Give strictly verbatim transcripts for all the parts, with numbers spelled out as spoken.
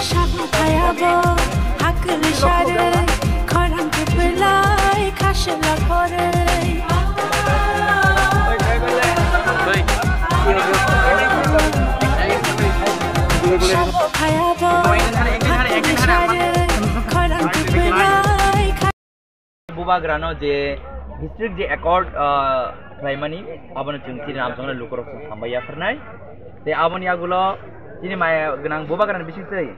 Sabo phayabo hakli sarwi, khorang kwplai khasla khorwi. Sabo phayabo hakli sarwi, khorang kwplai. Bubagrano je district je accord, ah, khlaimani, abono chwng chini Ramchakra lukurok chwng hambai yapharnai. Tei aboni yagulo chini maya gwnang bubagrani bisingtwi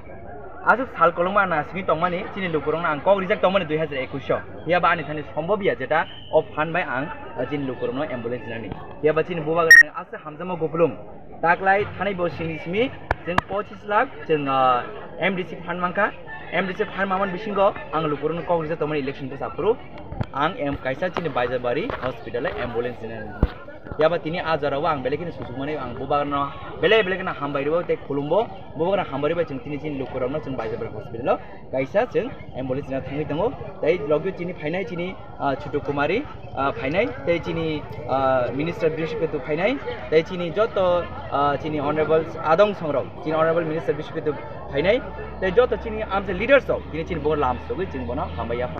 aswk sal kolokma na simi tongmani chini lukurokno ang kok rijak tongmani dui hazar ekwis o. Phiya ba ani thani sombobya jeta o phan bai ang, ah, chini lukurokno ambulance nani. Phiya ba chini bubagrani aswk hamjakma kupulung. Taklai thanai bo sini simi chwng pochis lakh chwng, ah, M D C phan mankha. M D C phan mamani bisingo ang lukurokno kok rijak tongmani election bwsa phuru ang em kaisa chini Baijabari hospital o ambulance nani. Phiya ba tini a jora o ang belai kheno susukmani ang bubagrano belai belai kheno hambai rwo tei khulumbo. Bubagrano hambai rwbai chwng tini chini lukurokno chwng Baijabari hospital o kaisa chwng ambulance rwna thangwi tongo. Tei logio chini phainai chini, ah, Chutu Kumari, ah, phainai, tei chini, ah, Minister Brishaketu phainai, tei chini joto, ah, chini Honorable Adong Songrok, chini Honorable Minister Brishaketu phainai, tei joto chini amchai leaders rok, tini chini bo lam sogwi chwng bono hambai yapha.